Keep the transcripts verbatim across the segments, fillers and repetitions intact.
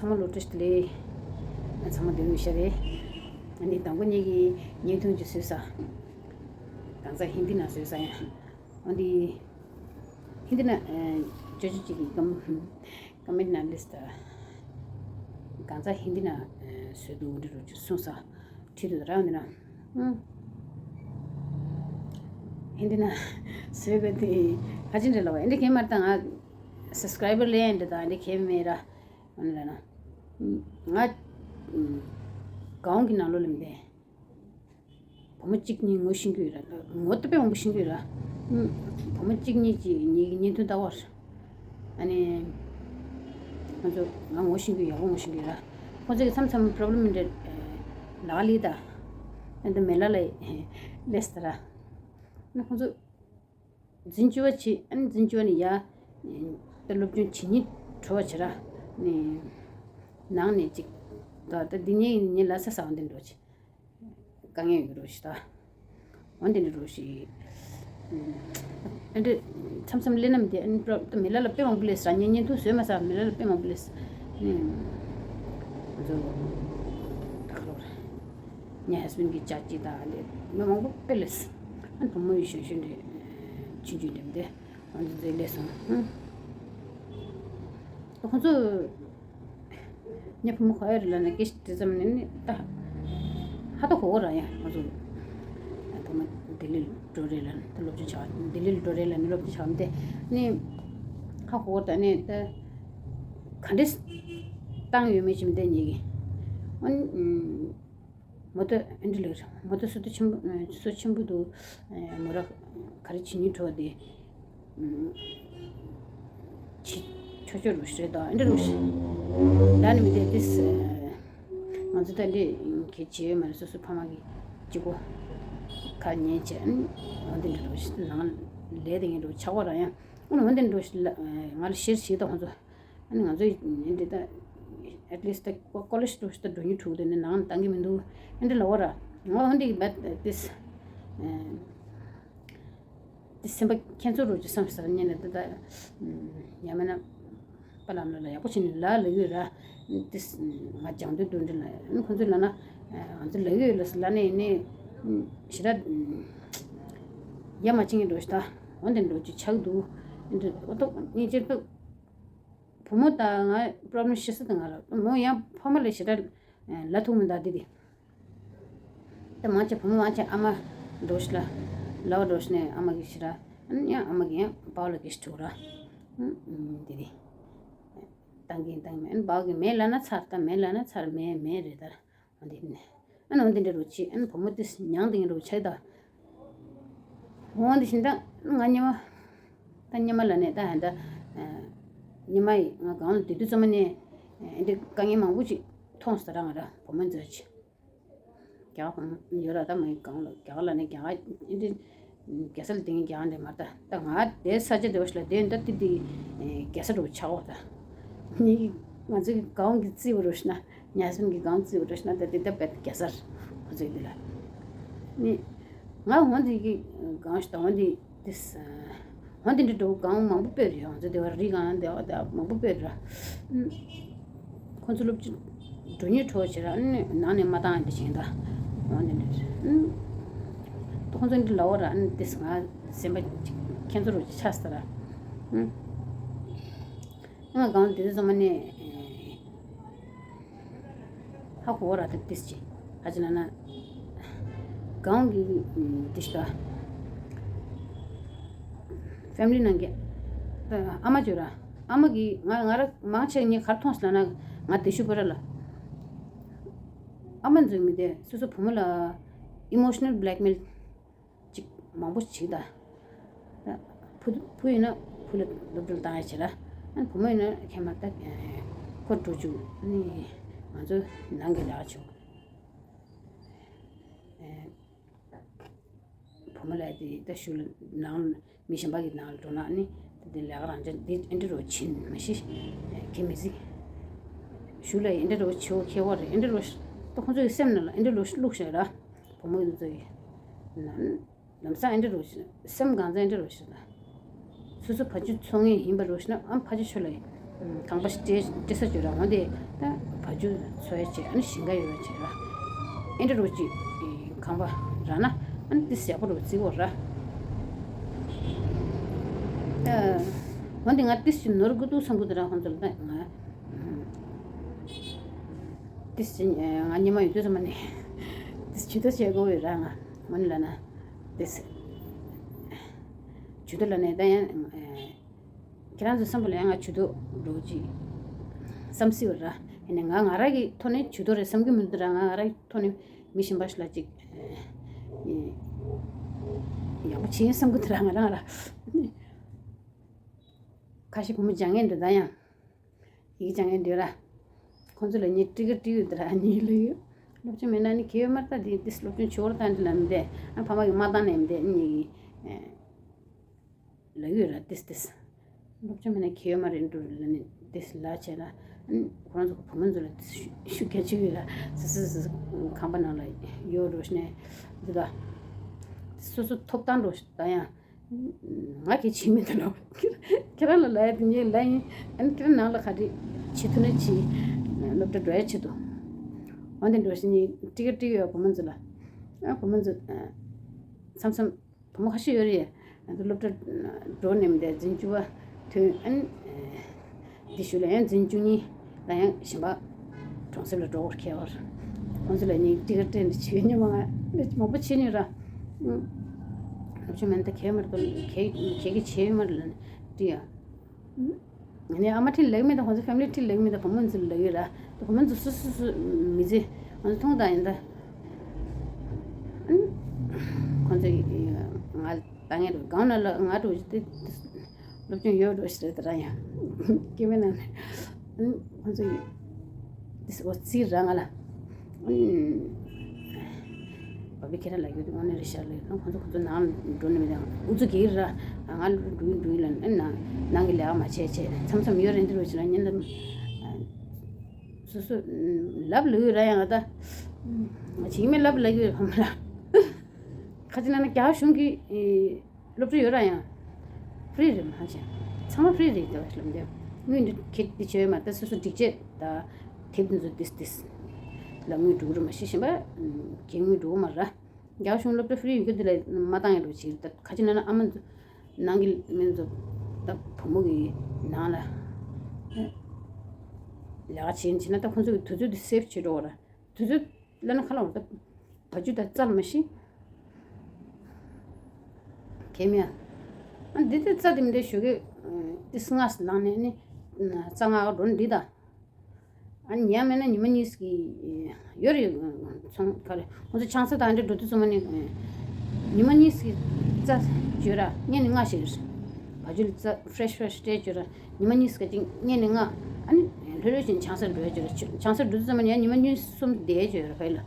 ཚང་མ་སློབ་ཁྲིད་ལས། ཚང་མ་འདི་མི་ཤ་རེད། ཨ་ནི་དང་པོ་ཉིད་ཀྱི་བརྙན་ཐུང་ཅིག་བཟོས་ས། གང་ཟག་ཧིན་དི་ནང་བཟོས་ས་ཡང་། འོན་ཏེ། ཧིན་དི་ནང་ཅོ་ཅོ་ཅིག་གི་ཀམ་ཀམ་མེན་ནང་ལིས་ད། གང་ཟག་ཧིན་དི་ནང་བཟོས་འདུག་འདི་རུ་ཅིག་གསུངས་ས། ཁྲིད་དུ་རང་འདི་ན། ཧིན་དི་ནང་བཟོས་དགོས་དེ་ག་ཅི་འདྲ་ལབ་པ་འདི་གས་མར་ད་ང་སབ་སི་ཀ་རའི་བར་ལེན་འདི་དང་འདི་གས་མེད་ར། འོ་ན་ལ་ན། ང་གའོན་གྱི་ནང་ལོགས་ལ་མི་བསྡད། བུ་མོ་གཅིག་གཉིས་ངོ་ཤེས་ཀྱི་ཡོད་ར། ངོ་དེ་དཔེ་མང་པོ་ཤེས་ཀྱི་ཡོད་ར། བུ་མོ་གཅིག་གཉིས་ཀྱིས་ངེད་ཀྱི་བརྙན་ཐུང་ལྟ་བར། ཨ་ནི། ང་ཚོ་ང་ངོ་ཤེས་ཀྱི་ཡག་པོ་ངོ་ཤེས་ཀྱི་ཡོད་ར། ཁོང་ཚོ་གི་མཚམས་མཚམས་པོ་རོབ་ལེམ་འདྲ། ལག་ལི་ད། ཨ་ནི་མེ་ལ་ལ་ལས་ད་ར། ཨ་ནི་ཁོང་ཚོ། འཛིན་བཅུ་བ་བྱེད། ཨ་ནི་འཛིན་བཅུ་བ་ནི་ཡ། ད་སློབ་སྦྱོང་བྱེད་སྙིང་བྲོ་བ་བྱེད་ར། ནི། ནང་ནས་ཅིག་ད་ད་འདི་ཉིད་ཉིད་ལ་ས་ས་འོ་འདི་འགྲོ་ཅིག་དཀའ་ངལ་ཡོད་རོ་ཞིག་ད། འོ་འདི་འདྲ་རོ་ཞིག་ཨ་འདྲ། མཚམས་མཚམས་ལས་རྣམས་དེ་ཨ་ནི་པྲོ་ད་མི་ལ་ལ་དཔེ་མང་པོ་ལས་ས་ཉན་ཉན་ཐུག་བཟོས་མ་ས་མི་ལ་ལ་དཔེ་མང་པོ་ལས་ས། ནི། ང་ཚོ། ད་ཁ་ལོར། ངའི་ཧས་བེན་གྱི་ཅག་ཅི་དང་ལས་མི་མང་པོ་དཔེ་ལས། ཨ་བུ་མོ་ཡི་གཞོན་གཞོན་རེད། ཆུང་ཆུང་འདེམས་ཏེ་ང་ཚོ་མཛེས་ལས་སོང་། ཧུམ། ཁོང་ཚོ་ངའི་བུ་མོ་ག་ཡོད་རེད་ལབ་ན་སྐད་ཆ་དེ་ཙམ་ནས་ནི་ད་ཧ་ད་གོ་གོ་ར་ཡ་ང་ཚོ་བུ་མོ་ལྡི་ལི་འགྲོ་རེད་ལབ་ན་ད་སློབ་སྦྱོང་བྱ་བ་ལྡི་ལི་འགྲོ་རེད་ལབ་ནི་སློབ་སྦྱོང་བྱ་བ་མི་དེ་ནི་ཧ་གོ་གོ་ད་ནི་ད་ག་འདྲས་བཏང་ཡོད་མེད་ཅིག་མི་དེ་ཉིད་ཀྱི་ཨ་ནི། མོ་ཏོ་ཨེ་འདྲ་ལེགས་རེད། མོ་ཏོ་བསོད་བདེ་ཆེན་པོ་བསོད་ཆེན་པོ་འདུག་མོ་ར་ག་རེ་བྱེད་སྙིང་བྲོ་བ་དེ་བྱེད་ཆོག་ཆོག་རུ་ཞིག་རེད་དོ་ཨེ་འདྲ་རུ་ཞིག་ད་ནི་མི་དེ་ཏིས་ང་ཚོ་ད་འདི་གི་བྱེད་ཡོད་མ་རེད། སོ་སོ་ཕ་མ་གི་གཅིག་པོ་ཁ་ཉན་བྱས་ཨ་ནི་འོ་འདི་འདྲ་རུ་ཞིག་ནང་ལས་དེ་ངན་རུ་ཆགས་པ་ར་ཡང་ཨ་ནི་འོ་འདི་འདྲ་རུ་ཞིག་ང་ལ་ཤེར་བྱེད་དོ་ཁོང་ཚོ། ཨ་ནི་ང་ཚོ་ཡིན་འདི་ད་at least ད་ཀོ་ལེ་ཇི་འགྲོ་ཤི་ད་འགྲོ་ཉུལ་ཕྲུག་དེ་ནི་ནང་བཏང་གི་མི་འདུག་ཨ་འདི་ལ་འོ་ར་ང་འོ་འདི་but this this སེམས་པ་ཁྱེད་ཚོ་རུ་ཅི་བསམ་ཟེར་ཉན་ནས་ད་ད་ཡ་མེད་ན་པ་ལམ་ལ་ལ་ཡག་པོ་བྱས་ནས་ལ་ལ་ཡོད་ར་this ང་སྦྱང་དུས་འདུག་འདི་ལ་ཨ་ནི་ཁོང་ཚོས་ལ་ན་ང་ཚོ་ལ་ཡོད་ལ་ལ་ནས་ནི་ཞེ་དྲག་ཡ་མ་བྱེད་ངེས་འགྲོ་ཤི་ད་འོ་འདི་འགྲོ་ཅི་ཆགས་འདུག་འདི་འོ་ཏོ་ཉིན་ཅིག་ཏུ། བུ་མོ་དང་ང་པྲོབ་ལེམ་ཤི་སྲིད་དུ་ང་ལ་མོ་ཡང་ཕ་མ་ལ་ཞེ་དྲག་ལ་ཐུག་མི་འདུག་དེ་དེ། ད་མང་ཆེ་བུ་མོ་མང་ཆེ་ཨ་མ་འགྲོ་ཤི་ལ་ལ་བ་འགྲོ་ཤི་ནས་ཨ་མ་གི་ཞེ་དྲག་ཡང་ཨ་མ་གི་ཡང་པའོ་ལ་གི་ཤི་ཐུག་ར་དེ་དེ། བཏང་གིན་བཏང་མེད་པའོ་གི་མེད་ལ་ན་ཚར་ད་མེད་ལ་ན་ཚར་མེད་མེད་རེད་ད། འོ་འདི་ནས་ཨ་ནི་འོ་འདི་འདྲ་རུ་ཆེ་ཨ་ནི་བུ་མོ་དེ་མྱང་དེ་འདྲ་རུ་ཆེ་ད། འོ་འདི་བཞིན་ད་ང་ཉི་མ་ད་ཉི་མ་ལ་ནས་ད་ཧན་ད་ཉི་མ་ཡི་ང་གང་ལ་དེ་དུས་ཙམ་ནས་འདི་དཀའ་ངལ་མང་པོ་ཅིག་མཐོང་ས་ར་ང་ར་བུ་མོ་མཛོད་ཅིག་རྒྱ་གང་ཡོད་ར་ད་མ་ཡི་གང་ལ་རྒྱ་ལ་ནས་རྒྱ་འདི། རྒྱལ་ས་ལ་དེང་རྒྱ་འདྲེ་མ་ད་ད་ང་དེ་ས་ཆ་དེ་བ་ཞིག་ལ་དེ་འདྲ་ཏི་ཏི་རྒྱལ་ས་འགྲོ་ཆགས་འོ་ད་ནི་ང་ཚོ་གི་གང་གི་རྩིས་བ་རུ་ཤི་ན་ཉ་སུན་གི་གང་རྩིས་བ་རུ་ཤི་ན་ད་དེ་ད་བད་རྒྱལ་སར་ང་ཚོ་གི་དེ་ལ་ནི་ང་འོ་འདི་གི་གང་ཞིག་ད་འོ་འདི་དེ་ས་འོ་འདི་འདྲ་འགྲོ་གང་མང་པོ་སྤེལ་རེད། ང་ཚོ་དེ་བ་རི་གང་དེ་བ་དེ་མང་པོ་སྤེལ་རེད། ཁོང་ཚོ་སློབ་ཆེན་འགྲོ་ཉེས་གྲོགས་བྱེད་ར་ནི་ནང་ནས་མ་བཏང་ཡ་འདི་བྱེད་ད་འོ་འདི་འདྲ་རེད། ཁོང་ཚོ་འདི་ལའོ་ར་ནི་དེ་ང་སེམས་པ་ཁྱེད་ཚོ་རུ་ཆགས་ས་ར་ང་གང་དེ་ཚོ་མ་ནས་ཧ་གོ་ར་ད་དེ་ཅི་ཧ་ཅི་ན་ན་གང་གི་དེ་ཤ་ཕེ་མི་ལི་ནང་གི་ཨ་མ་བྱོས་ར། ཨ་མ་གིས་ང་ང་ར་མང་ཆེ་ངས་གར་མཐོང་སོང་ན་ང་དེ་ཤུ་པ་ར་ལ། ཨ་མ་འཛུལ་མི་དེ་སོ་སོ་བུ་མོ་ལ་emotional blackmail་ཅིག་མང་པོ་ཅིག་ད། ད་བུ་བུ་ཡིན་ན་བུ་ལ་སློབ་སྦྱོང་བཏང་ཡ་བྱེད་ལ། ཨ་བུ་མོ་ཡིན་ན་ཁྱད་མ་ད་ཁོ་འགྲོ་བཅུག་ནི་ང་ཚོ་ནང་གི་ལག་ཆོག་བུ་མོ་ལ་དེ་ད་ཤུ་ལ་ནང་མི་གཞན་པ་གི་ནང་ལ་འགྲོ་ན་ནི་ད་དེ་ལས་ཀ་རང་ཅན་འདི་ཨེ་འདྲ་རོ་ཕྱིན་མ་ཤི་ཁྱེད་མི་ཟིག་ཤུ་ལ་ཨེ་འདྲ་རོ་ཆེ་བོ་ཁྱེད་བོ་རེད། ཨེ་འདྲ་རོ་ད་ཁོང་ཚོ་ཡི་སེམས་ནང་ལ་ཨེ་འདྲ་རོ་བླུགས་ཤག་ར་བུ་མོ་ཡིན་ཚོ་ཡི་ན་ལམ་སང་ཨེ་འདྲ་རོ་ཤི་སེམས་གང་ཚ་ཨེ་འདྲ་རོ་ཤི་ད་སོ་སོ་ཕ་ཆུ་ཚོ་ངེས་ཡིན་པ་རོ་ཤི་ན་ཨམ་ཕ་ཆུ་ཆོ་ལ་ཡིན་ ཁང་པ་སྤྲད་སྤྲད་ས་བྱོས་ར། འོན་ཏེ་ད་བ་ཕྱུགས་འཚོ་ཡ་བྱེད། ཨ་ནི་ཞིང་ཁ་ཡོད་ཡ་བྱེད་ར། ཨེ་འདྲ་རུ་ཅིག་ཁང་པ་རག་ན་ཨ་ནི་ཏིས་ཡག་པོ་རུ་བརྩི་གོ་ར། ད་འོན་ཏེ་ང་ཏིས་ཅིག་ནོར་གི་འདུག་བསམ་གི་འདུག་ར། ཁོང་ཚོ་ལ་ད་ང་ཏིས་ཅིག་ང་ཉི་མ་ཡོད་དུས་ཙམ་པ་ནས་ཏིས་ཇུས་གཏོགས་བྱེད་དགོས་ཡོད་ར། ང་འོན་ལ་ན་ཏིས་ཇུས་གཏོགས་ལ་ནས་ད་ཡང་ཁྱེད་རང་ཚོ་བསམ་པ་ལ་ཡང་ང་ཇུས་གཏོགས་འགྲོ་ཅིག་བསམ་སྲིད་པ་ར། ཡིན་ནའི་ང་ང་རང་གི་ཐོག་ནས་ཇུས་གཏོགས་རེད་བསམ་གི་མི་འདུག་ར། ང་ང་རང་གི་ཐོག་ནས་མི་གཞན་པ་ཞིག་ལ་ཅིག་ཡག་པོ་བྱེད་ཡིན་བསམ་གི་འདུག་ར། ང་རང་ང་རང་ཁ་ཤས་བུ་མོ་སྦྱང་མཁན་འདུག་ད་ཡང་ཡི་གེ་སྦྱང་མཁན་འདུག་ར། ཁོང་ཚོ་ལ་ངས་ཊི་ཀེ་ཊི་སྤྲད་ཡོད་དེ་ར། ངས་ལབ་ཡོད། སློབ་སྦྱོང་མེད་ན་ནི་གལ་ཡོད་མ་རེད། ད་དེ་དེ་སློབ་སྦྱོང་བྱེད་འོར་ད་འདི་ལ་མི་འདས། ཨ་ཕ་མ་གིས་མ་བཏང་ནས་མི་འདས། ངས་ལབ་ཡོད་ར། ཏིས་ཏིས་སློབ་སྦྱོང་མེད་ན་གལ་ཡོད་མ་རེད་འགྲོ་ལ་ནི་ཏིས་ལ་བྱས་ན། ཁོ་རང་ཚོ་བུ་མོ་ཚོ་ལ་ཏིས་ཤུ་ཤུ་གལ་ཆེ་ཡོད་ར། སི་སི་སི་སི་ཁང་པ་ནང་ལ་ཡོད་འགྲོ་ནས་འདི་ད་སོ་སོ་ཐོབ་ཐང་འགྲོ་ད་ཡང་ང་གལ་ཆེ་མི་འདུག་ལོ། ཁྱེད་རང་ལ་ལབ་ཡ་དེ་ངས་ལབ་ཡིན། ཨ་ནི་ཁྱེད་རང་ནང་ལ་ག་རེ་བྱེད་ཐུབ་ན་བྱེད། སློབ་གྲྭ་འགྲོ་ཡ་ཆེད་དུ། འོན་ཏེ་འགྲོ་ཞིག་ངས་ཊི་ཀེ་ཊི་ཡོད་བུ་མོ་ཚོ་ལ། ཨ་བུ་མོ་ཚོ་མཚམས་མཚམས་བུ་མོ་ཁ་ཤས་ཡོད་རེད། ང་ཚོ་སློབ་གྲྭ་འགྲོ་ནས་མི་འདས་འཛིན་བཅུ་པ་ཐོན། ཨ་ནི་འདི་ཞུ་ལ་ཡང་འཛིན་བཅུ་གཉིས་ལ་ཡང་གཞན་པ་གྲོང་གསེབ་ལ་འགྲོ་བར་ཁེལ་བར། ཁོང་ཚོ་ལ་ནི་ཊི་ཀེ་ཊི་འདི་བྱེད་ཉོ་མ་ང་མང་པོ་བྱེད་ཉོ་ར། སློབ་སྦྱོང་མེད་ན་ད་གལ་མ་རེད། གལ་གལ་གལ་གྱི་བྱེད་ཡོད་མ་རེད་ལ་ནི་ཊི་ཡ། ངས་ཨ་མ་ཁྲིད་ལེགས་མེད་དང་ཁོང་ཚོ་ཕེ་མི་ལི་ཁྲིད་ལེགས་མེད་དང་བུ་མོ་ཚོ་ལེགས་ཡོད་ར། ད་བུ་མོ་ཚོ་སུ་སུ་སུ་མི་ཚེ་ང་ཚོ་མཐོང་དང་ཡིན་ད། ཁོང་ཚོ་ང་ལ་ད་ངས་སྒང་ན་ལ་ང་འགྲོ་ཞིག་དེ་སློབ་སྦྱོང་ཡོད་འགྲོ་ཞིག་རེད། ད་ར་ཡང་སྐྱེ་མེད་ན་ཁོང་ཚོ་དེ་འོ་ཚིག་ར་ང་ལ། བ་བི་ཁྱེད་རང་ལ་ཡོད་དུས་དངོས་གནས་རེད་ཤག་ལས་ཁོང་ཚོ་ཁོང་ཚོ་ནང་འགྲོ་ནས་མི་དང་ཨུ་ཚུགས་ཀྱིས་ར། ང་འགྲོ་འགྲོ་ལ་ནང་གི་ལས་ཀ་མ་བྱས་བྱས་མཚམས་མཚམས་ཡོད་རེད། འདི་རུ་ཕྱིན་ན་ཉིན་ལ་སོ་སོ་ལབ་ལུས་ར་ཡང་ད་ང་བྱེད་མེད་ལབ་ལ་ཡོད་ཕ་མ་ལ། ཁ་ཅིག་ན་ན་རྒྱ་གཞུང་གི་སློབ་གྲྭ་ཡོད་ར་ཡང་ཕི་རི་རེད། མ་ཆེ་ཚང་མ་ཕི་རི་རེད། ད་བ་ལབ་འདེབས་དངུལ་འདི་ཁྱེད་འདི་བྱས་མ་ད་སོ་སོ་སྒྲིག་ཆས་ད་དེབ་འདི་ཚོ་ཏིས་ཏིས་ལ་དངུལ་འགྲོ་གི་རེད། མ་ཤེས་བཞིན་པ་གྱི་དངུལ་འགྲོ་གི་མ་ར། རྒྱ་གཞུང་སློབ་གྲྭ་ཕི་རི་ཡོད་རྒྱུ་འདི་ལ་མ་བཏང་ཡ་འགྲོ་ཅིག་ད་ཁ་ཅིག་ན་ན་ཨ་མ་ཚོ་ནང་གི་མི་ཚོ་ད་བུ་མོ་གི་ནང་ལ་ལས་ཀ་བྱེད་ཡིན་ཕྱིན་ན་ད་ཁོང་ཚོ་གི་དུས་ཚོད་འདི་སེབ་བྱེད་འགྲོ་བ་ར། དུས་ཚོད་ལ་ན་ཁ་ལ་བ་ད་བ་ཅུ་ད་རྩ་ལ་མ་ཤི་གེ་མེ་ཨ་འདི་ད་རྩ་དེ་མི་འདྲ་ཞོ་གི་ཏི་སྔ་སི་ལང་ནས་ནི་རྩ་ང་ག་འགྲོ་ནི་འདི་ད། ཨ་ནི་ཉལ་མེད་ན་ཉི་མ་གཉིས་ཀྱི་ཡོད་རེད། ཚོང་ཁ་རེད། ཁོང་ཚོ་ཆང་ས་དང་འདྲ་འགྲོ་དུས་ཚང་མ་ནི་ཉི་མ་གཉིས་ཀྱི་རྩ་བཅོས་ར་ཉིན་ནི་ལྔ་ཞིག་རེད། བ་ཅུ་ལ་རྩ་ཕི་རེ་ཤི་ཕི་རེ་ཤི་སྤྲད་བཅོས་ར་ཉི་མ་གཉིས་ཀྱི་ཅིག་ཉིན་ནི་ལྔ། ཨ་ནི་ལྷོད་ལྷོད་ཅིག་ཆང་སར་འགྲོ་བཅོས་ར། ཆང་སར་འགྲོ་དུས་ཚང་མ་ནི་ཉི་མ་གཉིས་གསུམ་བསྡད་བཅོས་ར་ཕ་ཡི་ལ།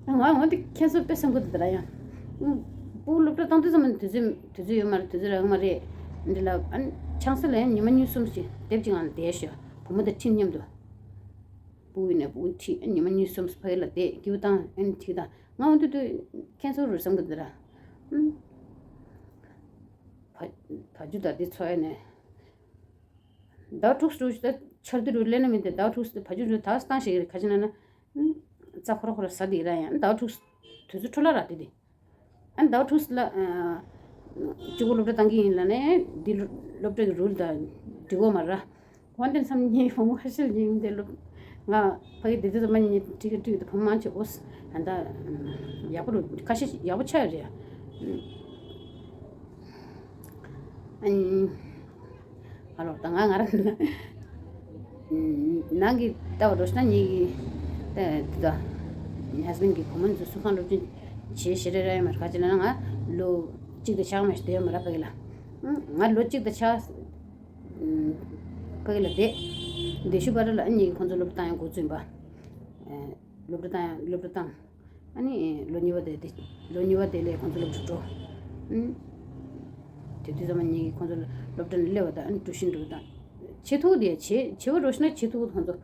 ང་འོན་ཏེ་ཁྱེད་ཚོ་དཔེ་བསམ་གི་འདུག་ད་ར་ཡང་། སྤུ་གུ་སློབ་གྲྭ་བཏང་དུས་ཙམ་དུས་ཚོད་དུས་ཚོད་ཡོད་མ་རེད། དུས་ཚོད་རག་མ་རེད། འདི་ལ་ཨ་ནི་ཆང་ས་ལ་ཡང་ཉི་མ་གཉིས་གསུམ་ཞིག་དེབ་ཅིག་ངང་ལ་བསྡད་ཤག་བུ་མོ་དང་ཁྲིད་མཉམ་དུ། སྤུ་གུ་ཡིན་ན་སྤུ་གུ་ཁྲིད་ཨ་ཉི་མ་གཉིས་གསུམ་ཕ་གི་ལ་བསྡད་སྐྱིད་པོ་བཏང་ཨ་ནི་ཁྲིད་དང་ང་འོན་ཏེ་དུས་ཁྱེད་ཚོ་རུ་བསམ་གི་འདུག་ད་ར། བ་བ་ཅུ་ད་འདི་ཚོ་ཡ་ནས། ཟླ་བ་དྲུག་ཙམ་ད་ཆར་དུས་རུ་ལེན་ན་མི་འདི་ཟླ་བ་དྲུག་ཙམ་བ་ཅུ་རུ་ད་བཏང་ཞིག་རེད། ཁ་ཅིག་ན་ན་རྩ་ཁོ་ར་ཁོ་ར་ཟ་དེ་ར་ཡང་ཟླ་བ་དྲུག་དུས་ཚོད་འཕྲོ་བརླག་ར་དེ་དེ་ཨ་ཟླ་བ་དྲུག་ལ་གཅིག་པོ་སློབ་གྲྭ་བཏང་གི་ཡིན་ལ་ནས་འདི་སློབ་གྲྭ་གི་རུལ་དང་འགྲིག་གོ་མ་ར། འོན་ཏེ་མཚམས་ཉིན་བུ་མོ་ཁ་ཤས་ཡིན་དེ་སློབ་ང་ཕ་གི་དེ་དུས་མ་ཉིན་ཁྲིད་ཀྱི་ཁྲིད་དུ་བུ་མོ་མང་ཆེ་འོ་ཨ་ད་ཡག་པོ་རུ་ཁ་ཤས་ཡག་པོ་ཆགས་ཡོད་རེད། ཨ་ནི། ཨ་ལོ་ད་ང་ང་རང་ནང་གི་ལྟ་བ་འགྲོ་ཤི་ན་ཉིད་ཀྱི་ད་ད་ངའི་ཧས་བྷེན་གྱི་བུ་མོ་ཚོ་སུ་གང་སློབ་སྦྱོང་བྱེད་ཤེས་རེ་རེ་ཡོད་མ་རེད། ཁ་ཅིག་ན་ང་ལོ་གཅིག་དང་ཕྱེད་ཀ་མ་ཞིག་བསྡད་ཡོད་མ་རེད་ཕ་གི་ལ། ང་ལོ་གཅིག་དང་ཕྱེད་ཕ་གི་ལ་བསྡད་བསྡད་ཤུ་བར་ལ་ཨ་ཉིད་ཀྱི་ཁོང་ཚོ་སློབ་གྲྭ་བཏང་ཡང་འགོ་བཙུགས་པ། སློབ་གྲྭ་བཏང་ཡང་སློབ་གྲྭ་བཏང་། ཨ་ནི་ལོ་གཉིས་པ་དེ་དེ་ལོ་གཉིས་པ་དེ་ལས་ཁོང་ཚོ་སློབ་གྲྭ་འགྲོ། ཨུམ། དེ་དུས་ཚང་མ་ཉིད་ཀྱིས་ཁོང་ཚོ་སློབ་གྲྭ་ནས་སླེབས་པ་དང་ཨ་ནི་ཊུ་ཤིན་འགྲོ་དང་། བྱེད་ཐུབ་དེ་བྱེད་བྱེད་པ་འགྲོ་ཤི་ན་བྱེད་ཐུབ་ཁོང་ཚོ་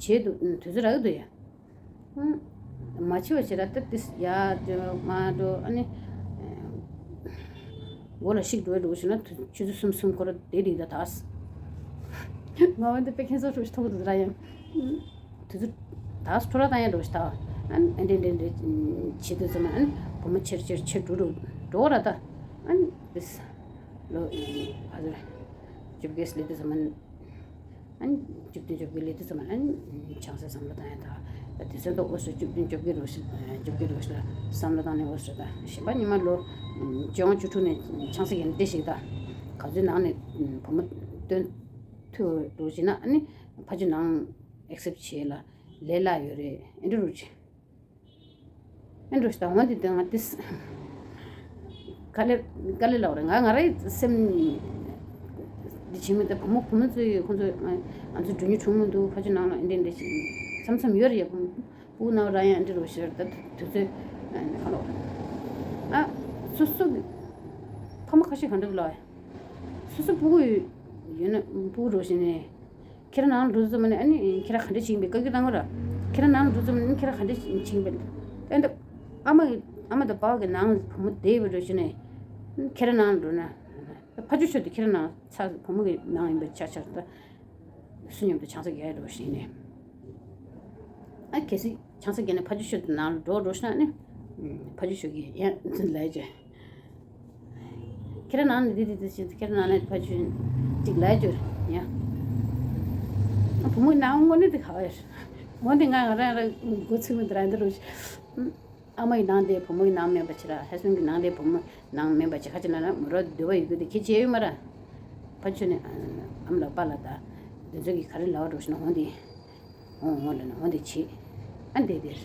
བྱེད་འདུག་དུས་ཚོད་རག་གི་འདུག་ཡ། ཨུམ། མ་བྱེད་པ་བྱེད་ར་ད་དེ་ཡ་འགྲོ་མ་འགྲོ་ཨ་ནི། མགོ་ལ་ཤིག་འགྲོ་འགྲོ་ཤི་ན་དུས་ཆུ་ཚོད་གསུམ་གསུམ་འཁོར་དེ་རིགས་ད་དག་ང་འོན་ཏེ་དཔེ་ཁྱེད་ཚོ་ཧྲུག་ཤི་ཐོག་ཏུ་ར་ཡང་། དུས་ཚོད་ད་སྤྲོ་ར་བཏང་ཡ་འགྲོ་ཤི་ད། ཨ་འདྲེ་འདྲེ་འདྲེ་བྱེད་དུས་ཙམ་ཨ་བུ་མོ་ཆེར་ཆེར་ཆེར་འགྲོ་འགྲོ་འགྲོ་ར་ད། ཨ་དེས་ལོ་ཨ་ཟེར་བཅོ་བརྒྱད་སླེབས་དུས་ཙམ་ཨ། ཨ་ནི་བཅུ་བདུན་བཅོ་བརྒྱད་ལས་དུས་ཙམ་ཨ་ནི་ཆང་ས་བསམ་བློ་བཏང་ཡ་ད། དེ་ཚོ་ད་འོ་སོ་བཅུ་བདུན་བཅོ་བརྒྱད་རོ་ཞིག་བཅོ་བརྒྱད་རོ་ཞིག་ལ་བསམ་བློ་བཏང་ནས་འོ་སོ་ད་གཞན་པ་ཉི་མ་ལོ་བཅོ་ལྔ་བཅུ་དྲུག་ནས་ཆང་ས་གྱོན་བསྡད་ཞིག་ད། ག་ཚོད་ནང་ནས་བུ་མོ་སྟོན་ཐུབ་རོ་ཞིག་ན་ཨ་ནི་ཕ་ཆུ་ནང་ཨེག་སེབ་བྱེད་ལ་ལས་ལ་ཡོད་རེད་ཨེ་འདྲ་རོ་ཞིག་ཨེ་འགྲོ་ཞིག་དང་བ་འདི་དེ་ང་ཏིས། དཀའ་ལས་དཀའ་ལས་ལབ་རེད་ང་ང་རའི་སེམས། འདི་བྱེད་མི་དེ་བུ་མོ་བུ་མོ་ཚོས་ཁོང་ཚོས་ང་ང་ཚོ་འགྲོ་ཉུལ་བྱུང་མི་འདུག་ཕ་ཆུ་ནང་ལ་ཨེ་འདྲ་འདྲ་ཞིག་མཚམས་མཚམས་ཡོད་རེད་ཡ། བུ་བུ་ནང་ར་ཡང་ཨེ་འདྲ་རོ་ཞེས་ད་དུས་ཚོད་ཁ་ལོ། ཨ་སོ་སོ་གི་ཕ་མ་ཁ་ཤས་ག་འདྲ་ལ་སོ་སོ་སྤུ་གུ་ཡོད་ན་སྤུ་གུ་རོ་ཞིག་ནས། ཁྱེད་རང་ནང་འགྲོ་ཙམ་ནས་ཨ་ནི་ཁྱེད་རང་ག་འདྲ་བྱེད་ཀྱིན་པའི་བཀའ་བཀྱོན་བཏང་གི་ར། ཁྱེད་རང་ནང་འགྲོ་ཙམ་ནས་ཁྱེད་རང་ག་འདྲ་བྱེད་ཀྱིན་པའི། ཨེ་འདི་ཨ་མ་གི་ཨ་མ་དང་པ་གི་ནང་བུ་མོ་བསྡད་པའི་འགྲོ་ཞིག་ནས། ཁྱེད་རང་ནང་འགྲོ་ན། ཕ་ཆུ་ཆོས་དེ་ཁྱེད་རང་ནང་ཚ་བུ་མོ་གི་ནང་ཡིན་པའི་ཆ་ཆར་ད། སུ་མཉམ་དུ་ཆང་ས་རྒྱག་ཡ་འགྲོ་ཞིག་ནས། ཨ་གལ་སྲིད་ཆང་ས་རྒྱག་ནས་ཕ་ཆུ་ཆོས་དེ་ནང་ལ་འགྲོ་འགྲོ་ཞིག་ན་ནི། ཕ་ཆུ་ཆོས་ཀྱི་ཡ་ལས་བྱས། ཁྱེད་རང་ནང་ནས་འདི་འདི་འདི་བྱེད་ཁྱེད་རང་ནང་ནས་ཕ་ཆུ་གཅིག་ལས་སྦྱོར་ཡ། བུ་མོའི་ནང་དངོས་གནས་དེ་ག་བ་ཡོད། འོན་ཏེ་ང་ང་རང་རང་འགོ་ཚུགས་མི་འདི་ར་འདི་རུ། ཨ་མ་ཡི་ནང་དེ་བུ་མོ་ཡི་ནང་མེད་པ་ཕྱིར་ཧ་སོན་གྱི་ནང་དེ་བུ་མོ་ནང་མེད་པ་ཕྱིར་ཁ་ཅིག་ན་ན་མོ་རོ་འདོད་པ་ཡོད་རྒྱུ་དེ་ཁྱེད་ཅི་ཡོད་མ་ར། ཕ་ཆུ་ནས་ཨམ་ལགས་པ་ལགས་ད། འདི་ཚོ་གི་ག་རེ་ལབ་འགྲོ་ཞིག་ན་འོན་ཏེ། འོང་འོང་ལ་ན་འོང་དེ་བྱེད། ཨ་འདི་འདིར།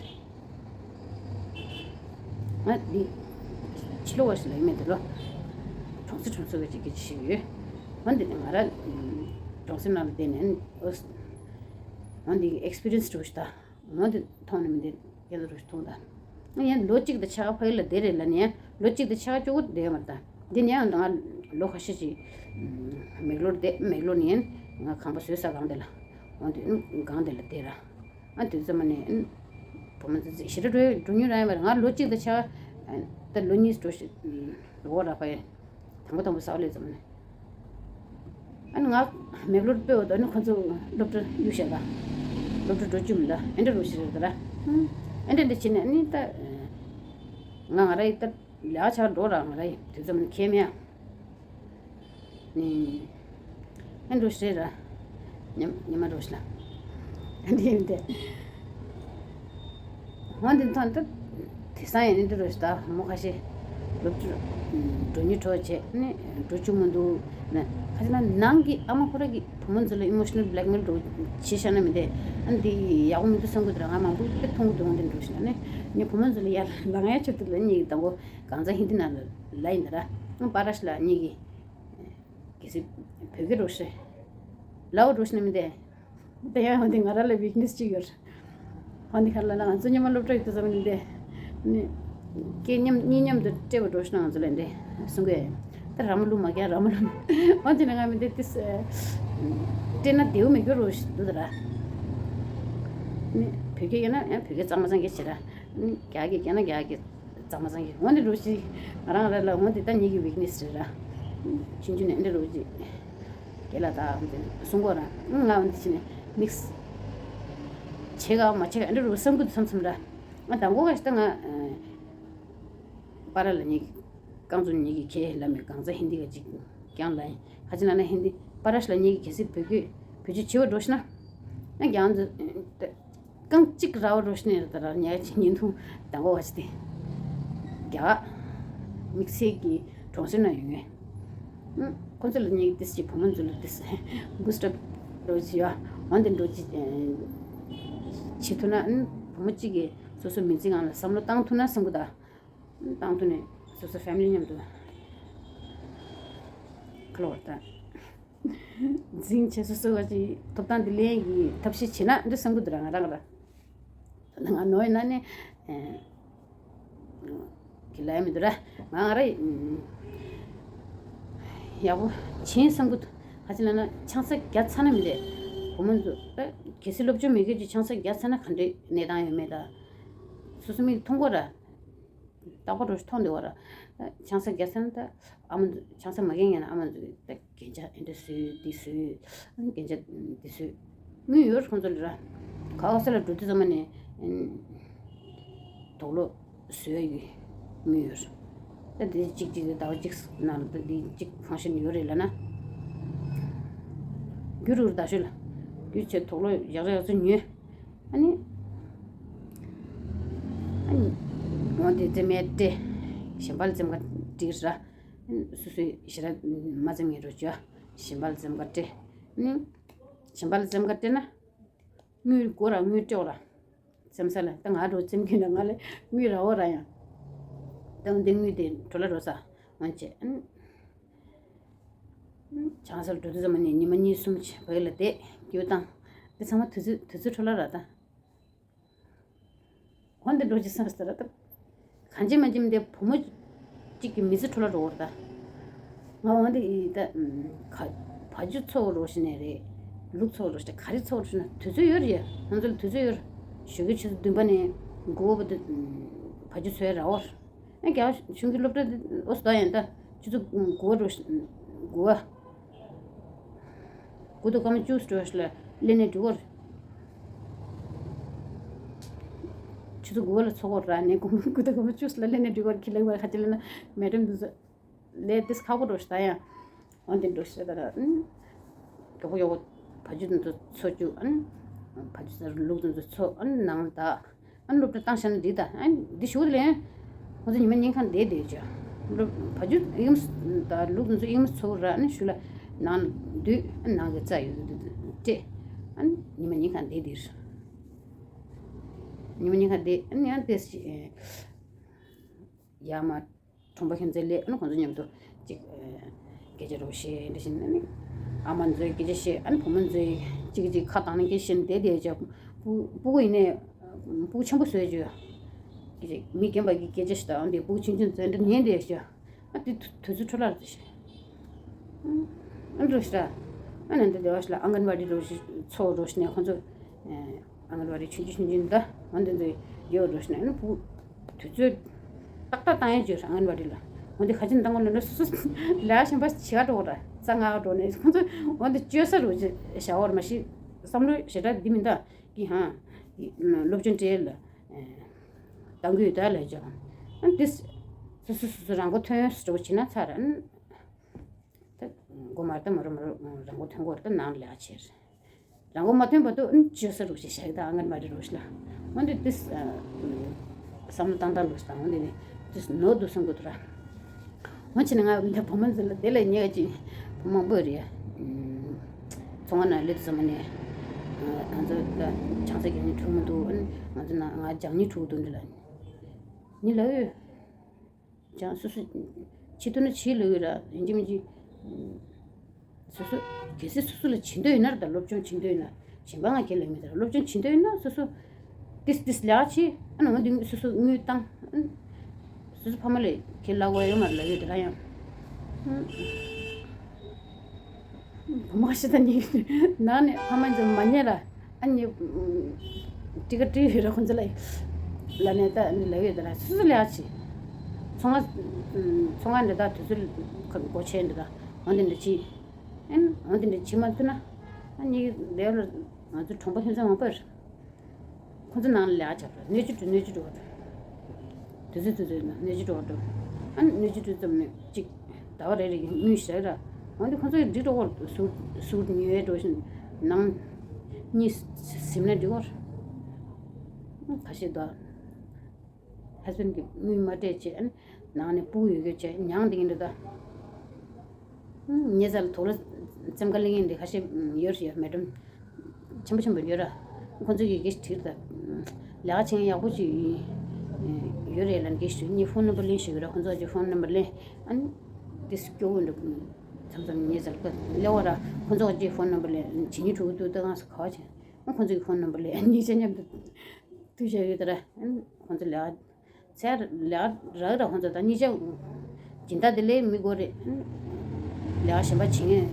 ང་འདི། ཕྱི་ལོ་བ་ཞིག་ལ་ཡིན་མེད་དེ་ལོ། གྲོང་གསེབ་གྲོང་གསེབ་ཀྱི་ཅིག་གི་ཅིག་ཡོད། འོན་ཏེ་ང་ར། གྲོང་གསེབ་ནང་ལ་བསྡད་ནས་འོ། འོན་ཏེ་ཨེག་སི་པི་རི་ཡན་སི་འགྲོ་ཞིག་ད། འོན་ཏེ་མཐོང་ནས་མི་འདི་སྐད་ལ་རུ་མཐོང་ད། ཡང་ལོ་གཅིག་དང་ཕྱེད་ཀ་ཕ་གི་ལ་བསྡད་རེད་ལ་ནི་ཡང་ལོ་གཅིག་དང་ཕྱེད་ཀ་ཅོག་གོ་བསྡད་ཡོད་མ་རེད་ད། འདི་ནི་ཡང་ང་ལོ་ཁ་ཤས་ཅིག་མེག་ལོར་བསྡད་མེག་ལོར་ནི་ཡང་ང་ཁང་པ་བཟོས་ས་སྒང་དེ་ལ། འོན་ཏེ་སྒང་དེ་ལ་བསྡད་ར། ཨ་དུས་ཙམ་ནས་བུ་མོ་ཚོ་ཞེ་དྲག་འགྲོ་འགྲོ་མྱོང་ར་ཡོད་མ་རེད། ང་ལོ་གཅིག་དང་ཕྱེད་ཀ་ད་ལོ་གཉིས་འགྲོ་ཞིག་ལོ་ར་ཕ་གི། དང་པོ་དང་པོ་ས་ལས་ཙམ་ནས། ཨ་ནི་ང་མེག་ལོར་སྤོས་འོ་ད་ནི་ཁོ་ཚོ་སློབ་གྲྭ་གཡུག་བཞག་ད། སློབ་གྲྭ་འགྲོ་རྒྱུ་མི་འདུག་ཨེ་འདྲ་རུ་ཞིག་རེད་ད་ར། ཨེ་འདྲ་འདྲ་བྱས་ནས་ཨ་ནི་ད། ང་ང་ར་ཡི་ད་ལས་ཀ་བྱ་འགྲོ་ར་ང་ར་ཡི་དུས་ཙམ་ནས་ཁྱེད་མེད་ཨ། ནི། ཨེ་འགྲོ་ཞིག་རེད་ར། ཉམ་ཉི་མ་འགྲོ་ཞིག་ལ། འདི་ཡིན་ཏེ། འོན་ཏེ་ཐོན་ཏེ། དེང་སང་ཡིན་འདི་རུ་ད་མོ་ཁ་ཤས་སློབ་གྲྭ་འགྲོ་ཉུལ་འགྲོ་བྱས་ནས་འགྲོ་བཅུག་མི་འདུག་ན་ཁ་ཅིག་ན་ནང་གི་ཨ་མ་ཁོ་ར་གི་བུ་མོ་ཚོ་ལ་ཨི་མོ་ཤི་ནལ་བྷི་ལེག་མེལ་འགྲོ་བྱེད་བཞག་ན་མི་འདི་ཨ་འདི་ཡག་པོ་མི་འདུག་བསམ་གི་འདུག་ར། ང་མང་པོ་དཔེ་མཐོང་གི་འདུག་འོན་ཏེ་འགྲོ་ཞིག་ན་ནི་ངའི་བུ་མོ་ཚོ་ལ་ཡར་ལངས་ཡ་ཆེད་དུ་ལ་ཉིད་དང་པོ་གང་ཚ་ཧིན་དི་ནང་ལ་ལ་ཡིན་ད་ར། ང་པ་ར་ཤི་ལ་ཉིད་ཀྱི་གལ་སྲིད་བོད་སྐད་འགྲོ་ཤེས་ལའོ་འགྲོ་ཤེས་ན་མི་འདི། དེ་ཡང་འོན་ཏེ་ང་རང་ལ་ཝིག་ནེ་སི་ཅིག་ཡོད། འོན་ཏེ་ག་ལ་ལ་ང་ཚོ་མཉམ་སློབ་གྲྭ་ཡོད་དུས་ཙམ་ནས་འདི། ནི། སྐད་མཉམ་གཉིས་མཉམ་དུ་སྤྲད་པ་འགྲོ་ཤེས་ན་ང་ཚོ་ལ་འདི་གསུང་གི་ད་ར་མ་ལུག་མ་རྒྱག་ར་མ་ལུག་འོན་ཏེ་ནི་ང་མི་འདི་ཏིས། སྤྲད་ན་བདེའུ་མི་འགྱུར་རོ་ཞིག་འདུག་ད་ར། ནི། བོད་སྐད་ཡོད་ན་ཡང་བོད་སྐད་གཙང་མ་གཙང་སྐད་བྱེད་ར། ནི། རྒྱ་སྐད་རྒྱག་ན་རྒྱ་སྐད། གཙང་མ་གཙང་གི་འོན་ཏེ་འགྲོ་ཞིག་ང་རང་ར་ལ་འོན་ཏེ་ད་ཉིད་ཀྱི་ཝིག་ནེ་སི་རེད་ར། ཆུང་ཆུང་ནས་འདི་འགྲོ་ཞིག་རྒན་ལགས་ད་འོན་ཏེ་གསུང་གོ་ར་ང་འོན་ཏེ་ཕྱིན་ནས་མིག་སི་བྱེད་ག་མ་བྱེད་ག་འདི་འགྲོ་བསམ་གི་འདུག་མཚམས་མཚམས་ར། ང་དང་གོ་ག་ཞིག་ད་ང་པ་ར་ལ་ཉིད་ཀྱི་རྐང་བཙུགས་ཉིད་ཀྱི་ཁྱེད་ལ་མེད་གང་ཚ་ཧིན་དི་ག་ཅིག་ཀྱང་ལ་ཡིན་ཁ་ཅིག་ན་ན་ཧིན་དི་པ་ར་ཤི་ལ་ཉིད་ཀྱི་གལ་སྲིད་བོད་སྐད་བོད་སྐད་བྱེད་པ་འགྲོ་ཤི་ན་ང་རྒྱང་འདི། རྐང་གཅིག་ར་བ་རུ་ཤི་ནས་ར་ཉལ་གྱི་ཉིན་ཐུང་དང་པོ་བ་ཞིག་སྟེ། རྒྱ། དམིགས་བསལ་གྱི་གྲོང་གསེབ་ན་ཡོད་ངེས། ཁོ་ཚོ་ལ་ཉིད་ཏིས་ཀྱི་བུ་མོ་ཚོ་ལ་ཏིས་བུ་སི་ཊབ་འགྲོ་བྱེད་ཡ་འོན་ཏེ་འགྲོ་བྱེད་བྱེད་ཐུབ་ན་བུ་མོ་གཅིག་གིས་སོ་སོ་མི་ཚེ་སྒང་ལ་བསམ་བློ་བཏང་ཐུབ་ན་བསམ་གི་ད། བཏང་ཐུབ་ནས་སོ་སོ་ཕེ་མི་ལི་མཉམ་དུ་ཁ་ལོ་བར་ད། འཛིང་བྱས་སོ་སོ་བ་ཅིག་ཐོབ་ཐང་འདི་ལེན་གྱི་ཐབས་ཤེས་བྱེད་ན་འདི་བསམ་གི་འདུག་ར་ང་རང་ར། ང་ནོར་ཡིན་ན་ནི། གི་ལ་ཡ་མི་འདུག་ར། ང་ང་ར་ཡག་པོ་བྱིན་བསམ་གི་འདུག་ག་ཅི་ལབ་ན་ཆང་ས་བརྒྱབ་ཚར་ན་མི་རེད། བུ་མོ་ཚོ་གལ་སྲིད་སློབ་སྦྱོང་མེད་མཁན་གྱི་ཆང་ས་བརྒྱབ་ཚར་ན་ག་འདྲའི་གནས་སྟངས་ཡོད་མེད་ད། སོ་སོ་མིག་མཐོང་གོ་ར། རྟག་པར་རོ་ཞིག་མཐོང་བསྡད་པ་ར། ད་ཆང་ས་རྒྱག་ས་ན་ད་ཨ་མ་ཆང་ས་མ་རྒྱག་ཡིན་ན་ཨ་མ་ད་རྒྱན་ཆ་ཨེ་འདྲ་བཟོས་འདི་བཟོས་རྒྱན་ཆ་འདི་བཟོས། དངུལ་ཡོད་རེད་ཁོང་ཚོ་ལ་ར། ག་པར་ལ་འགྲོ་དུས་ཙམ་པ་ནས་དུག་ལོག་བཟོས་ཡོད་དངུལ་ཡོད་རེད། ད་འདི་གཅིག་གཅིག་ཟླ་བ་གཅིག་ནང་ལ་ད་འདི་གཅིག་ཕང་ཤིན་ཡོད་རེད་ལབ་ན། རྒྱུ་རུ་རུ་ད་ཤོད་ལ། རྒྱུ་ཆེ་དུག་ལོག་ཡག་རེ་ཡག་ཚོ་ཉོས། ཨ་ནི། ཨ་ནི། འོ་དེ་རྩེད་མོ་སྤྲད། གཞན་པ་ལ་རྩེད་མོ་སྒྲིག་ར། ཨ་ནི་སོ་སོའི་ཞེ་དྲག་མ་རྩེད་མཁན་རོ་བྱོས། གཞན་པ་ལ་རྩེད་མོ་སྤྲད། ཨ་ནི། གཞན་པ་ལ་རྩེད་མོ་སྤྲད་ན། དངུལ་དགོས་ར་དངུལ་སྤྲད་ར། རྩེད་ས་ལ་ད་ང་རོ་རྩེད་མཁན་ལ་ང་ལ་དངུལ་ར་འོ་ར་ཡང་། ད་འདི་དངུལ་དེ་འགྲོ་ལ་འགྲོ་ས། འོན་ཅེ། ཨ་ནི། ཆང་སར་འགྲོ་དུས་ཙམ་ནས་ཉི་མ་གཉིས་གསུམ་བྱས་བོད་ལ་བསྡད་རྒྱུ་དང་། འདི་ཚང་མ་དུས་ཚོད་དུས་ཚོད་འཕྲོ་བརླག་ར་ད། འོ་འདི་འགྲོ་ཅི་སར་ཟེར་ར་ད། གང་ཅི་མ་ཅི་མ་འདི་བུ་མོ་གཅིག་གི་མི་ཚེ་འཕྲོ་བརླག་འགྲོ་བར་ད། ང་འོ་འདི་ད་ག་བ་ཇུ་ཚོགས་རོ་ཞིག་ནས་རེད། ལུག་ཚོགས་རོ་ཞིག་ག་རི་ཚོགས་རོ་ཞིག་ན་དུས་ཚོད་ཡོད་རེད། ང་ཚོ་ལ་དུས་ཚོད་ཡོད་རེད། ཞོགས་ཀྱི་ཆུ་ཚོད་བདུན་པ་ནས་དགུ་པ་བར་དུ་བ་ཇུ་ཚོགས་ར་བར། ཨ་རྒྱ་གཞུང་གི་སློབ་གྲྭ་འདི་ཨོ་སི་ད་ཡང་ད་ཆུ་ཚོད་དགུ་པ་རུ་དགུ་པ། དགུ་དང་སྐར་མ་བཅུ་སྤྲོ་ཞིག་ལ་སླེབས་ནས་འགྲིག་གོ། ཆུ་ཚོད་དགུ་པ་ལ་ཚོགས་གོ་ར་ནས་དགུ་དགུ་དང་སྐར་མ་བཅུ་ལ་སླེབས་ནས་འགྲིག་གོ་ཁྱི་ལེགས་པ་ཁ་ཅིག་ལ་ན་མེ་ཏྲམ་འདུག་ས་ལས་དེ་ཁག་པོ་རུ་ཞིག་ད་ཡང་། འོན་ཏེ་འགྲོ་ཤེས་ད་ར། ཨང་། མགྱོགས་པོ་མགྱོགས་པོ་བ་ཇུ་དེ་ཚོ་འཚོ་བཅུག་ཨང་། བ་ཇུ་ཟེར་ལུག་དེ་ཚོ་འཚོ་ཨང་ནང་ད། ཨང་སློབ་གྲྭ་བཏང་བཞག་ན་འགྲིག་ད་ཨང་འདི་ཞུ་ལེན། ཁོ་ཚོ་ཉི་མ་ཉིན་གང་བསྡད་བསྡད་བྱ། སློབ་བ་ཇུ་ཨིམ་ད་ལུག་དེ་ཚོ་ཨིམ་འཚོ་ར་ཨང་ཞུ་ལ་ནང་འདུས་ཨང་ནང་གི་རྩ་ཡོད་དེ་སྤྲད། ཨང་ཉི་མ་ཉིན་གང་བསྡད་བསྡད་ར། ཉི་མ་ཉིན་གང་བསྡད་ཨང་ཡང་བསྡད་ཡ་མ། གྲོང་པ་ཁྱིམ་མཚེས་སླེབས་ཨ་ནི་ཁོང་ཚོ་མཉམ་དུ་ཅིག་སྐད་ཆ་རོགས་བཤད་འདྲ་བྱས་ནས་ཨ་ནི། ཨ་མ་ཚོའི་སྐད་ཆ་བཤད་ཨ་ནི་བུ་མོ་ཚོའི་ཅིག་ཅིག་ཁ་བཏང་ནས་སྐད་ཆ་བཤད་ནས་བསྡད་བསྡད་བྱས། སྤུ་སྤུ་གུ་ཡིན་ནའི་སྤུ་གུ་ཆེན་པོ་བཟོས་བྱས། སྐད་ཆ་མི་རྒན་པ་གི་སྐད་ཆ་ཞིག་དང་དེ་སྤུ་གུ་ཆུང་ཆུང་ཚོས་འདྲ་ཉན་བསྡད་བྱས། ཨ་དེ་དུས་དུས་ཚོད་འཕྲོ་བརླག་རེད་བྱས། ཨ་འགྲོ་ཤི་ར། ཨ་ནི་འདི་སྡེ་བ་ཞིག་ལ་ཨང་གན་ཝ་ཌི་རོགས་ཞིག་ཚོགས་རོགས་ཞིག་ནས་ཁོང་ཚོ། ཨང་གན་ཝ་ཌི་ཆུང་ཆུང་ཆུང་ཆུང་འདི་འོ་འདི་འདི་ཡོད་རོགས་ཞིག་ནས་ཨ་ནི་བུ། དུས་ཚོད། ཏག་ཏག་བཏང་ཡས་བྱོས་ཨང་གན་ཝ་ཌི་ལ། འོ་འདི་ཁ་ཆེམས་བཏང་གོ་ནོ་ནོ་སུ་སུ་ལ་ཞིམ་པ་བྱེད་ག་འགྲོ་གོ་ར་རྩ་ང་ག་འགྲོ་ནས་ཁོང་ཚོ་འོ་འདི་བཅོས་ས་རོགས་ཞིག་བྱ་བར་མ་ཤི། བསམ་བློ་ཞེ་དྲག་འདི་མི་འདའ་གི་ཧང་། སློབ་སྦྱོང་སྤྲད་ལ། བཏང་གི་ཡོད་ད་ལས་ཀྱང་། ཨ་འདི། སོ་སོ་སོ་སོ་རང་མགོ་ཐོན་སྤྲོ་བྱེད་ན་ཚར་ཨ། ད་མགོ་མར་ད་མ་རུ་མ་རུ་རང་མགོ་ཐོན་གོ་ད་ནང་ལས་ཆེར། རང་མགོ་མ་ཐོན་བར་དུ་ཨ་བཅོས་ས་རུ་ཞེས་བྱ་ཡི་ད་ཨང་གན་ཝ་ཌི་རོགས་ཞིག་ལ། འོན་ཏེ་འདི། བསམ་བློ་བཏང་སྟངས་རོགས་ཞིག་དང་འོན་ཏེ་ནི་འདི་ནོར་འདུག་བསམ་གི་འདུག་ར། འོ་ཅི་ནས་ང་འདི་བུ་མོ་ཚོ་ལ་དེ་ལ་ཉེ་ག་ཅིག་བུ་མང་པོ་རེད། ཚོང་ཁང་ནང་སླེབས་དུས་ཙམ་ནས། ང་ཚོ་ལ་ཆང་ས་རྒྱག་མཁན་ཕྲུ་གུ་མི་འདུག་ང་ཚོ་ནང་ང་སྦྱང་མཁན་ཕྲུ་གུ་འདུག་འདི་ལ། ནི་ལབ་ཡོད། སྦྱང་སོ་སོ། བྱེད་ཐུབ་ན་བྱེད་ལབ་ཡོད་ར་ཡིན་གཅིག་མིན་གཅིག་སོ་སོ། གལ་སྲིད་སོ་སོ་ལ་བྱེད་འདོད་ཡོད་ན་ར་ད་སློབ་སྦྱོང་བྱེད་འདོད་ཡོད་ན། གཞན་པ་ང་ཁྱེད་ལ་མི་དར་སློབ་སྦྱོང་བྱེད་འདོད་ཡོད་ན་སོ་སོ། ཏིས་ཏིས་ལས་ཀ་བྱེད་ཨ་ནི་འོ་འདི་སོ་སོ་དངུལ་བཏང་། སོ་སོ་ཕ་མ་ལས་ཁྱེད་ལ་དགོས་ཡོད་མ་རེད་ལབ་ཡོད་དེ་ར་ཡང་། བུ་མོ་ཞིག་དང་ནི་ནང་ནས་ཕ་མ་ཚོ་མ་ཉན་ལ་ཨ་ནི་ཀྲི་ཀ་ཀྲི་ཡོད་ར་ཁོང་ཚོ་ལ་ལ་ནས་ད་ཨ་ནི་ལབ་ཡོད་དེ་ར་སོ་སོ་ལས་ཀ་བྱེད། ཚོང་ཁང་ཚོང་ཁང་འདི་དག་དུས་ཚོད་སྒོ་ཕྱེ་འདི་དག་འོ་འདི་འདྲ་བྱེད། ཨ་ནི་འོ་འདི་འདྲ་བྱེད་མ་ཐུབ་ན་ཨ་ནི་ལས་ལ་ང་ཚོ་གྲོང་པ་ཁྱིམ་ཚང་མང་པོ་རེད། ཁོ་ཚོ་ནང་ལ་ལས་ཀ་བྱ་བ་སྣོད་བཅུད་སྣོད་བཅུད་འགྲོ་བ་དང་། དུས་ཚོད་དུས་ཚོད་ནང་སྣོད་བཅུད་འགྲོ་བ་འགྲོ། ཨ་ནི་སྣོད་བཅུད་འགྲོ་ཙམ་ནས་གཅིག་ཟླ་བ་རེ་རེ་གི་དངུལ་བཞག་ར། འོན་ཏེ་ཁོ་ཚོ་ཡི་འགྲིག་འགྲོ་བར་ཟུར་ཟུར་ཉོས་འགྲོ་བཞིན་ནང་གཉིས་ཟིན་ན་འགྲིག་བར། ཁ་ཤས་ད་ཧ་སི་བན་གི་དངུལ་མ་སྤྲད་བྱས་ཨ་ནི་ནང་ནས་སྤུ་གུ་ཡོད་རྒྱུ་བྱས་མྱང་འདི་གིན་འདྲ་ད། ཉེ་ཚར་ལ་དུག་ལོག་རྩེད་མོ་ལེན་མཁན་འདི་ཁ་ཤས་ཡོད་རེད་ཡ་མེ་ཌམ། ཆེན་པོ་ཆེན་པོ་ཡོད་ར། ཁོང་ཚོ་གིས་གེ་ཞིག་བྲིས་ད། ལས་ཀ་བྱེད་མཁན་ཡག་པོ་ཅིག་ཡོད་རེད་ལབ་གེ་ཞིག་ངའི་ཕོན་ནམ་བར་ལེན་ཞུ་གི་ར་ཁོང་ཚོ་གི་ཕོན་ནམ་བར་ལེན། ཨ་ནི། དེ་སྐྱོ་བོ་འདུག་མཚམས་མཚམས་ཉེ་ཚར་ལ་སླེབས་པ་ར་ཁོང་ཚོ་གི་ཕོན་ནམ་བར་ལེན་བྱེད་ཉིན་ཕྲུ་གུ་ཏུ་ད་གང་ས་ག་བ་བྱེད། ཨ་ཁོང་ཚོ་གི་ཕོན་ནམ་བར་ལེན་གཉིས་ཆ་མཉམ་དུ། ཐུག་བྱས་ཡོད་ད་ར། ཨ་ནི་ཁོང་ཚོ་ལས་ཀ་ཚལ་ལ་རག་ར་ཁོང་ཚོ་དང་གཉིས་ཆ། སྦྱིན་བདག་དེ་ལས་མི་དགོས་རེད། ལས་ཀ་གཞན་པ་བྱེད་མཁན།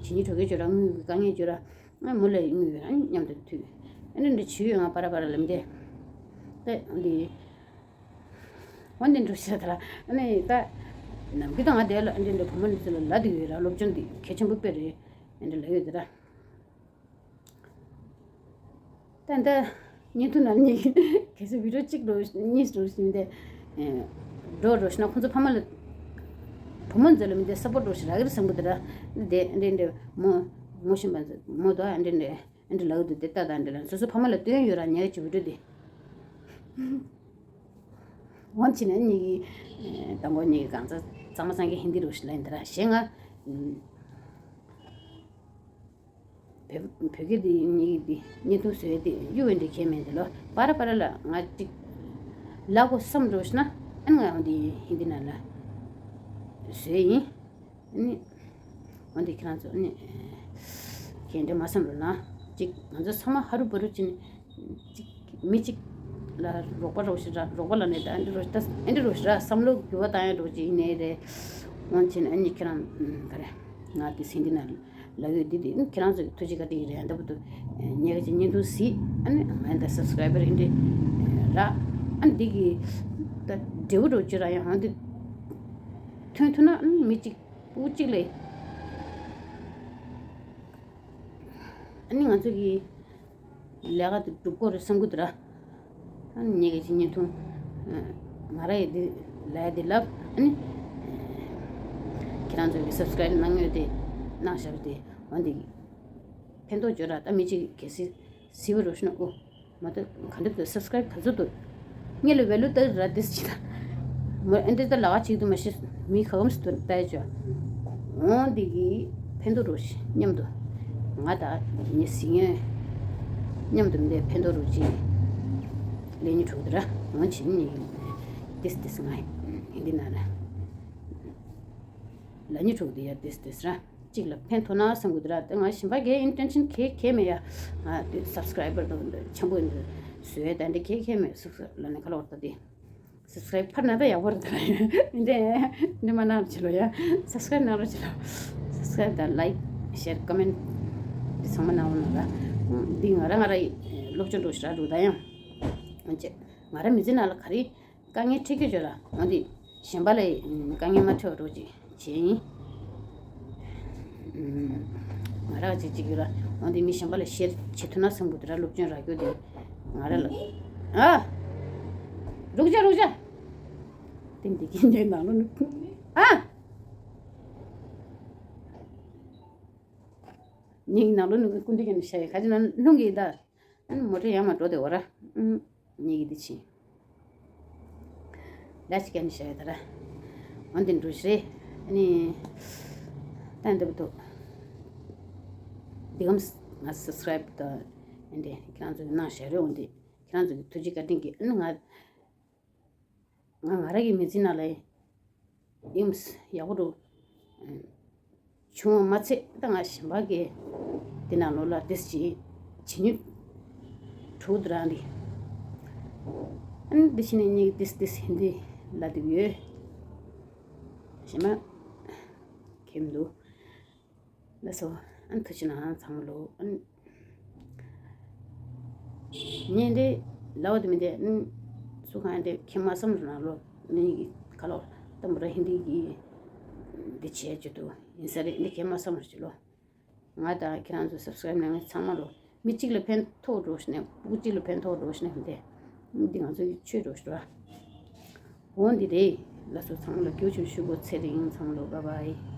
བྱེད་ཉིན་གྲོགས་ཀྱི་བརྗོད་ར་དངུལ་གྱི་དཀའ་ངལ་བརྗོད་ར། ཨ་མོ་ལ་དངུལ་ཡོད་ར་མཉམ་དུ་མཐུད། ཨ་ནི་འདི་བྱེད་ཡོད་ང་པ་ར་པ་ར་ལམ་དེ། ད་འདི། ཨ་འདི་འགྲོ་ཤག་ད་ར། ཨ་ནི་ད་ནམ་རྒྱུན་ད་ང་དེ་ལ་ཨ་འདི་འདྲ་བུ་མོ་འདི་ཚོ་ལ་ལབ་བསྡད་ཡོད་ར། སློབ་སྦྱོང་འདི་གལ་ཆེན་པོ་དཔེ་རེད། ཨ་འདི་ལབ་ཡོད་ད་ར། ད་ལྟ་བརྙན་ཐུང་ནང་ནས་གལ་སྲིད་བི་ཌི་ཡོ་གཅིག་འགྲོ་གཉིས་འགྲོ་བཞིན་དེ་འགྲོ་འགྲོ་ཞིག་ན་ཁོང་ཚོ་ཕ་མ་ལ་བུ་མོ་ཚོ་ལ་མི་འདི་སབ་པོར་འགྲོ་ཞིག་རག་གི་རེད་བསམ་གི་འདུག་ར། འདི་འདི་འདི་མོ་ངོ་ཤེས་པ་ཚོ་མོ་དོ་ཨ་འདི་འདི་ཨ་འདི་ལབ་འདུག་དེ་ལྟ་དང་འདི་ལ་སོ་སོ་ཕ་མ་ལ་སྟོན་ཡོད་ར། ཉལ་གྱི་བི་ཌི་ཡོ་དེ། འོན་ཕྱིན་ནས་ཉིད་ཀྱི་དང་པོ་ཉིད་ཀྱི་གང་ཚ་གཙང་མ་སངས་རྒྱས་ཧིན་དི་རུ་ཞིག་ལ་ཡིན་དེ་ར་གཞན་ང་བོད་བོད་སྐད་འདི་ཉིད་ཀྱི་འདི་བརྙན་ཐུང་བཟོས་ཏེ་གཡུ་བའི་འདི་གས་མེད་དེ་ལོ། པར་པར་ལ་ང་ཅིག་ལབ་དགོས་བསམ་འགྲོ་ཞིག་ན་ཨ་ནི་ང་འདི་ཧིན་དི་ནང་ལ་བཟོས་ཡིན། ཨ་ནི། འོན་ཏེ་ཁྱེད་རང་ཚོ་ཨ་ནི། ག་འདྲ་མ་བསམ་རོགས་གནང་། གཅིག་ང་ཚོ་ཚང་མ་ཧ་རུ་བ་རུ་ཅིག་ནི། གཅིག་མི་གཅིག་ལ་རོགས་པ་རོགས་ཞེ་དྲག་རོགས་པ་ལ་ནས་ད་ཨ་འདྲ་རོགས་ད་ཨ་འདྲ་རོགས་ཞེ་དྲག་བསམ་བློ་འགྱུར་བ་བཏང་ཡ་རོགས་ཅིག་ཡིན་ནའི་རེད། འོན་ཕྱིན་ཨ་ནི་ཁྱེད་རང་ག་རེ། ང་དེ་ཟིན་འདི་ན་ལ་ཡོད་འདི་དེ་ཁྱེད་རང་ཚོ་ཐུགས་རྗེ་བཀའ་དྲིན་རེད། ཨ་འདྲ་བུ་དུ་ཉེ་ག་ཅིག་བརྙན་ཐུང་གཟིགས། ཨ་ནི་ང་ད་སབ་སི་ཀ་རའི་བར་ཡིན་འདི་ར། ཨ་ནི་འདི་གི་ད་འབྲས་བུ་རོགས་ཅིག་ར་ཡང་ཨ་འདི་ཐོན་ཐུབ་ན་ཨ་ནི་མི་གཅིག་སྤུ་གཅིག་ལས། ཨ་ནི་ང་ཚོ་གི་ལས་ཀ་དེ་སྒྲུབ་དགོས་རེད་བསམ་གི་འདུག་ར། ཨ་ནི་ཉེ་གི་ཅིག་བརྙན་ཐུང་ང་ར་ཡི་དེ་ལས་དེ་ལབ། ཨ་ནི་ཁྱེད་རང་ཚོ་གི་སབ་སི་ཀ་རའི་གནང་ཡོད་དེ་གནང་བཞག་པ་དེ་འོན་ཏེ་ཕན་ཐོགས་བརྗོད་ར། ད་མི་གཅིག་གལ་སྲིད་གཟིགས་པ་རོགས་ཞུ་ན་ཨོ། མ་གཏོགས་ག་འདྲ་འདུག་སབ་སི་ཀ་རའིབ་ག་ཚོད་འདུག་ངེད་ལ་ཝེ་ལུ་ཏག་ར་དེ་ཅི་ད། མོ་ཨེ་འདྲ་ད་ལ་བ་ཅིག་ཏུ་མ་ཤི་མི་ག་གམ་སུ་ཏུ་ལྟ་ཡ་ཅོ། འོང་འདི་གི་ཕན་ཐོགས་རོགས་ཤིག་མཉམ་དུ། ང་ད་ཉི་སི་ངན་མཉམ་དུ་འདི་ཕན་ཐོགས་རོགས་ཅིག་ལས་ཉི་དྲུག་དུ་ར་འོང་ཕྱིན་ནི་ཏིས་ཏིས་ང་ཡིན་འདི་ན་ར། ལ་ཉི་དྲུག་དུ་ཡ་ཏིས་ཏིས་ར། གཅིག་ལ་ཕན་ཐོགས་ན་བསམ་གི་འདུག་ར། དེ་ང་གཞན་པ་གའི་ཨིན་ཊེན་ཤན་གའི་གའི་མེད་ཡ། ང་དེ་སབ་སི་ཀ་རའི་བར་དང་ཆེན་པོ་ཡིན་འདུག་བཟོས་ཡ་དེ་འདྲ་གའི་གའི་མེད། སུག་སུག་ལ་ནི་ཁ་ལོ་བར་ད་དེ་སབ་སི་ཀ་རའིབ་ཕར་ན་ད་ཡག་པོ་རེད་ད་ར། ཨིན་ཊེ་ཨིན་ཊེ་མ་ནང་ཆེ་ལོ་ཡ། སབ་སི་ཀ་རའིབ་ནང་ལོ་ཆེ་ལོ། སབ་སི་ཀ་རའིབ་དང་ལའིཀ་ཤེར་ཀོ་མེན་ཊི་འདི་ཚང་མ་གནང་རོགས་གནང་ར། འདི་ང་ར་ང་ར་ཡི་སློབ་སྦྱོང་འགྲོ་ཞིག་ར་འགྲོ་ད་ཡང་། ང་ར་མི་ཚེ་ནང་ལ་ག་རེ། དཀའ་ངལ་འཕྲད་རྒྱུ་ཡོད་ར། འོན་ཏེ་གཞན་པ་ལ་དཀའ་ངལ་མ་འཕྲད་པ་རོགས་ཅིག་བྱས་ཡིན། ང་རང་ཅིག་ཅིག་ཡོད་ར། འོན་ཏེ་མི་གཞན་པ་ལ་ཤེར་བྱེད་ཐུབ་ན་བསམ་གི་འདུག་ར། སློབ་སྦྱོང་རག་རྒྱུ་དེ་ང་ར་ལ། ཨ། རུག་ཅག་རུག་ཅག་དེ་འདི་གི་ཉེ་ནང་ལོ་ནི། ཨ། ཉིན་ནང་ལོ་ནི་ཀུན་ཏི་གི་ནི་ཤ་ཡི་ཁ་ཅིག་ན་ལྷུང་གི་ད། ཨ་ནི་མོ་ཊ་ཡར་མར་འགྲོ་བདེ་བོ་ར། ཨུམ། ཉིད་ཀྱི་འདི་ཕྱིན། ལ་ཅི་ཀ་ནི་ཤ་ཡ་ད་ར། འོན་ཏེ་འགྲོ་ཤི་རེད། ཨ་ནི། ད་འདི་བུ་ཐུག་འདི་གམ་ང་སབ་སི་ཀ་རའིབ་དང་། ཨ་འདི་ཁྱེད་རང་ཚོ་གི་གནང་ཤ་རེད། འོན་ཏེ་ཁྱེད་རང་ཚོ་གི་ཐུགས་རྗེ་བཀའ་དྲིན་གྱིས་ཨ་ནི་ང་། ང་ང་རང་གི་མི་ཚེ་ནང་ལ་ཡིན་ཡག་པོ་འགྲོ་བྱུང་བ་མ་ཚད་ད་ང་གཞན་པ་གི་དེ་ནང་ལོགས་ལ་ཏིས་ཅི་བྱེད་ཉུལ་གྲུག་དུ་རང་རེད། ཨ་ནི་འདི་ཕྱི་ནས་ཉིད་ཏིས་ཏིས་ཧིན་དི་ལ་འདུག་ཡོད། གཞན་མ་ཁེམ་འདུག་ལགས་སོ། ཨ་ནི་ཐུགས་རྗེ་གནང་ཚང་མ་ལོ། ཨ་ནི་ཉིན་དེ་ལའོ་དེ་མི་དེ་ཨ་ནི་སུ་གང་དེ་ཁྱེད་མ་བསམ་རུང་ལོ། ནི་ག་ལོ་ཏམ་བུ་ར་ཧིན་དི་གི་འདི་བྱས་བཅུ་དུ་ཡིན་ས་རེད། འདི་ཁྱེད་མ་བསམ་རུང་ཅི་ལོ། ང་དང་ཁྱེད་རང་ཚོ་སབ་སི་ཀ་རའིབ་གནང་མཁན་ཚང་མ་ལོ། མི་གཅིག་ལ་ཕན་ཐོགས་འགྲོ་ཤི་ནས་སྤུ་གུ་གཅིག་ལ་ཕན་ཐོགས་འགྲོ་ཤི་ནས་དེ། འདི་ང་ཚོ་ཡི་ཆོས་འགྲོ་ཤི་ར། འོ་འདི་རེད། ལགས་སོ། ཚང་མ་ལ་སྐྱོ་ཆུ་ཞུ་གོ་ཚེ་རིང་ཚང་མ་ལོ། བྷའི་བྷའི།